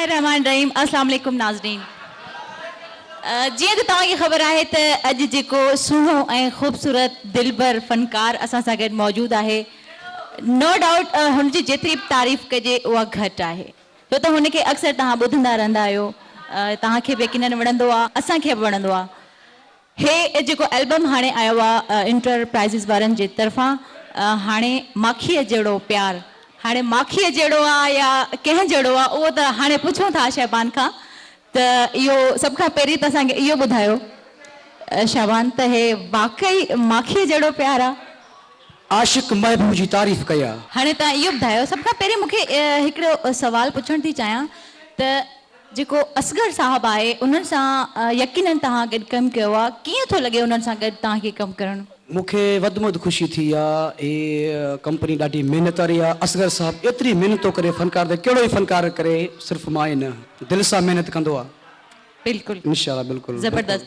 الرحمٰن الرحيم السلام عليڪم ناظرين جيئن ته توهان کي خبر آهي ته اڄ جيڪو سهڻو ۽ خوبصورت دلبر فنڪار اسان سان گڏ موجود آهي نو ڊائوٽ هن جي جيتري به تعريف ڪجي اها گهٽ آهي ڇو ته هن کي اڪثر توهان ٻڌندا رهندا آهيو توهان کي به يقينن وڻندو آهي اسان کي به وڻندو آهي هي جيڪو البم هاڻي آيو آ انٽر پرائزز وارن جي طرفان هاڻي ماکيء جهڙو پيار هاڻي ماکيء جهڙو آ يا ڪنهن جهڙو آ اهو ته هاڻي پڇون ٿا شهبان کان ته اهو سڀ کان پهرين ته اسان کي اهو ٻڌايو شهبان ته هي واقعي ماکيء جهڙو پيار آ. عاشق محبوب جي تعريف ڪئي آ. هاڻي توهان اهو ٻڌايو سڀ کان پهرين مون کي هڪڙو سوال پڇڻ ٿي چاهيان ته جيڪو اصغر صاحب آهي انهن سان يقينن توهان گڏ ڪم ڪيو آ ڪيئن ٿو لڳي انهن سان گڏ توهان کي ڪم ڪرڻ؟ مون کي وڌ ۾ وڌ خوشي ٿي آ هي ڪمپني ڏاڍي محنت واري آ اصغر صاحب ايتري محنت ٿو ڪري فنڪار تي ڪهڙو ئي فنڪار ڪري صرف مان ئي نه دل سان محنت ڪندو آ بلڪل انشاء الله بلڪل زبردست.